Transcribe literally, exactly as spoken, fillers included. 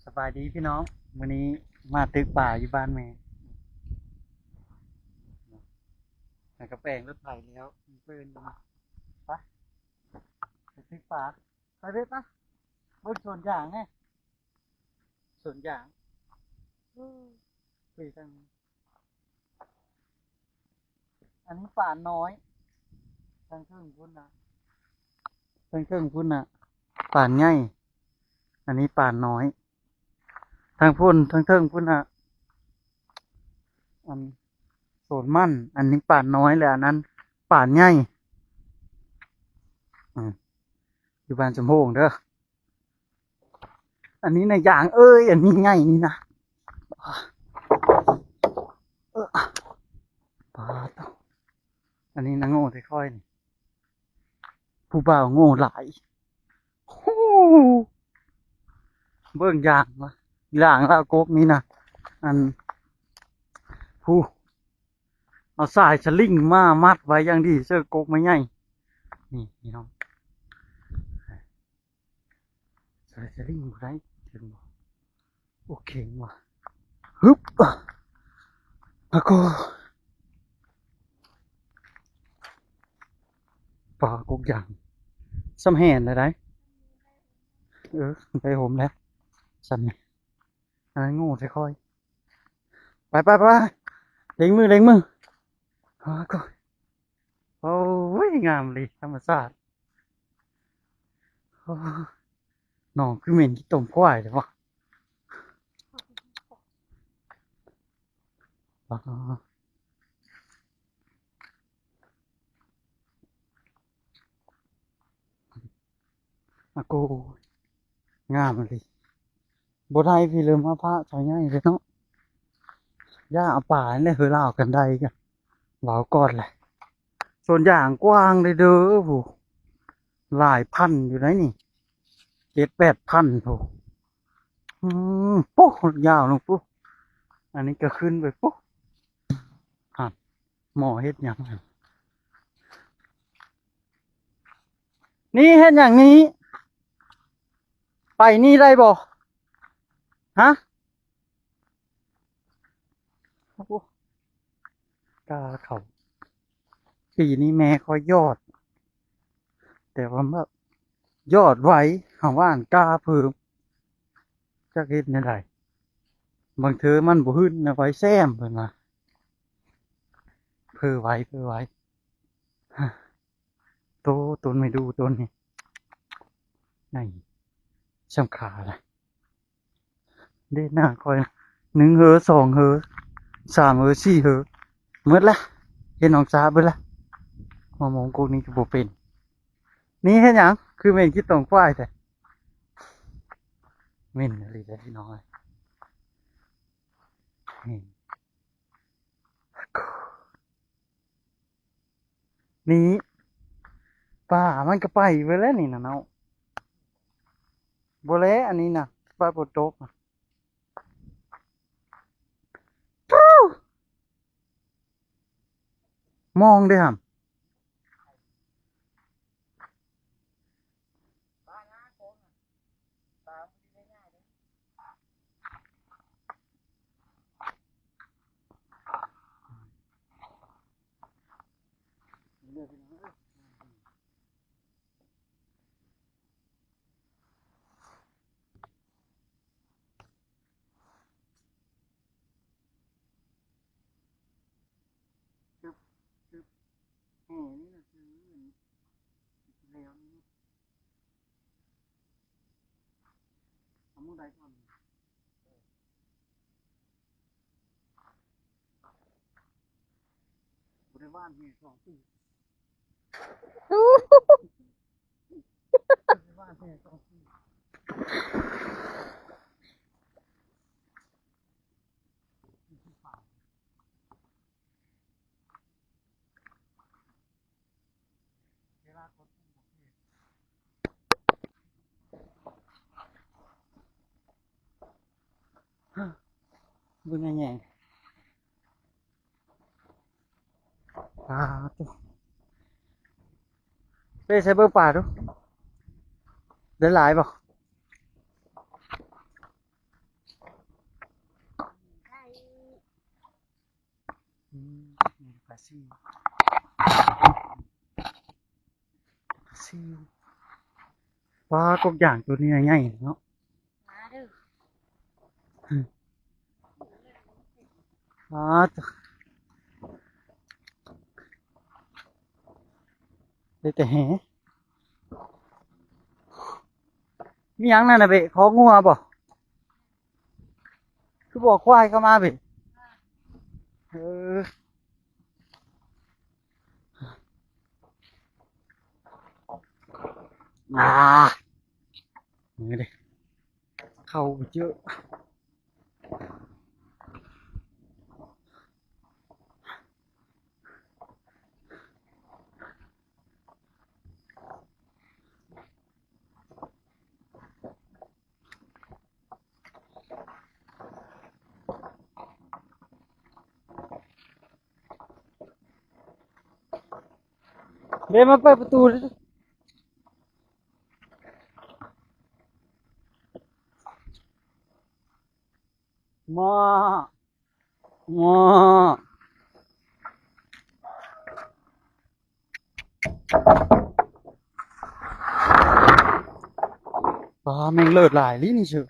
สบายดีพี่น้อง มื้อนี้มาตึกปลาอยู่บ้านแม่ แล้วก็แปลงรถไถแล้ว เพิ่นไป ไปตึกปลา ไปเว็บปะ เบิ่งสวนยางไง สวนยาง เออ ไปทาง อันนี้ปลาน้อย ทางเทิงพุ้นนะ ทางเทิงพุ้นนะ ปลาใหญ่ อันนี้ปลาน้อย ทางพุ้น ทางเทิงพุ้นนะ อัน สวนมัน อันนี้ปลาน้อย และอันนั้นปลาใหญ่ อืม อยู่บ้านสมพงษ์เด้อ อันนี้นะยาง เอ้ย อันนี้ใหญ่นี่นะ เออ ปลาตัว อันนี้นะโง่แต่ค่อยนี่ ผู้บ่าวโง่หลาย โอ้โห เบิ่งยางวะ ยางแล้วกกนี้นะ อัน ผู้ เอาสายสลิงมามัดไว้อย่างดี เสื้อกกไม้ใหญ่ นี่พี่น้อง สายสลิงบ่ได้ ถึงบ่ โอเคว่ะ ฮึบ แล้วก็ ปลากกยาง ซ้ำแห่นเลยได้ เออ ไปโฮมแล้ว ซ้ำนี่ อันนั้นโง่ใช่ค่อย ไปไปไป เล็งมือ เล็งมือ อ๋อก็ โอ้ย งามเลย ธรรมชาติ โอ้ น้องคือเหม็นขี้ตมควายเลยวะ อ๋อ อากู งามเลย บ่ได้พี่ เริ่มมาพระชาวใหญ่เลยเนาะ ย่าเอาป่าเนี่ยเฮือลาวกันได้กัน เว้าก่อนเลย สวนยางกว้างเลยเด้อผู้ หลายพันอยู่ไหนนี่ เจ็ดแปดพันผู้ อืม ปุ๊ยาวลงปุ๊ อันนี้ก็ขึ้นไปปุ๊ อ่ะ หมอเฮ็ดหยัง นี่เฮ็ดหยังนี้ ไปนี่ได้บ่ ฮะ โอ้โห กาเขา ปีนี้แม่ค่อยยอด แต่ว่าแบบ ยอดไว หาว่านกาเพิ่ม จักเฮ็ดแนวใด บางเทื่อมันบ่ขึ้นนะ ไวแซมเพิ่นว่า เพิ่นไว เพิ่นไว โต ต้นไม่ดูต้นนี่ นี่ สำคัญละ เด้หน้าคอย หนึ่งเฮอ สองเฮอ สามเฮอ สี่เฮอ หมดละ เห็นน้องสาเบิดละ มามองกูนี่ก็บ่เป็น นี่เห็นหยัง คือเหม็นขี้ตมควายแท้ เหม็นอีหลีเด้อพี่น้องเอ้ย นี่ นี่ ปลามันก็ไปเบิดแล้วนี่นะเนาะ บ่แล้วอันนี้นะ ปลาบ่ตกนะ ปู๊ มองเด้อหั่น คือ คือ แห่นี่นะคือแล้วนี่ เอามื้อใดก่อน บ่ได้หว่านแห่สองปี บ่ได้หว่านแห่สองปี เวลากด เบิ่งแยงๆ ปลาตัว เป้ใส่เบิ่งปลาดู ได้หลายบ่ ซิว ซิว ว้า กกอย่างตัวนี้ใหญ่เนาะ มาเด้อ ว้า ได้แต่แห มีหยังนั่นน่ะเบะ ของงัวบ่ คือบอกควายเข้ามาเบะ เออ อ่า นี่ดิ เข้าไปเจอ เบะ มาเปิดประตูดิ มา มา ปลาแม่งเลิศหลายลินี่เชียว